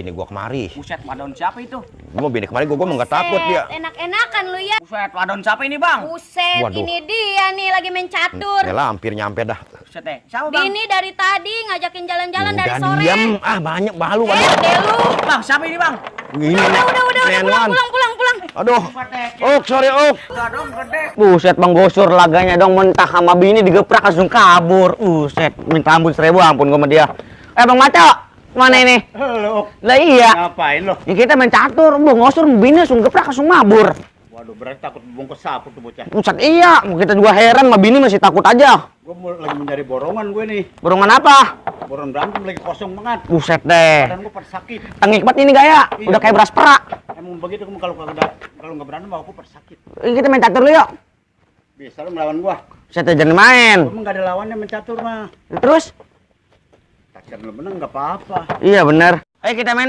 bini gua kemari. Buset, wadon siapa itu? Gua mau bini kemari, gua mah nggak takut dia. Enak-enakan lu ya. Buset, wadon siapa ini, Bang? Buset, Waduh. ini dia nih lagi main catur. Yalah, hampir nyampe dah. Buset deh. Siapa, Bang? Bini dari tadi ngajakin jalan-jalan dari Udah sore. diam, banyak balu Deh lu. Bang, siapa ini, Bang? Ini Udah, Nenuan. pulang. Aduh, Buset deh. sorry Udah dong, gede. Buset Bang Bosur, laganya dong mentah sama bini digeprak langsung kabur. Buset, minta ampun 1000, ampun gua sama dia. Bang Maco, mana ini? Halo, Lah iya. ngapain lo? Ya kita main catur, Bang Bosur bini langsung geprak langsung mabur. Waduh, berarti takut bungkus sapu tuh bocah. Buset iya, kita juga heran sama bini masih takut aja. Lagi mencari borongan gue nih. Borongan apa? Borong berantem lagi kosong banget. Buset deh. Badan gue pada sakit. Tengikmat ini gaya, Iya, udah kayak beras perak. Emang begitu kamu kalau nggak berantem aku pada sakit. Kita main catur dulu yuk. Bisa lo melawan gua. Buset jangan main. Gua emang nggak ada lawannya mencatur mah. Terus? Takkan lo menang nggak apa-apa. Iya bener. Ayo kita main.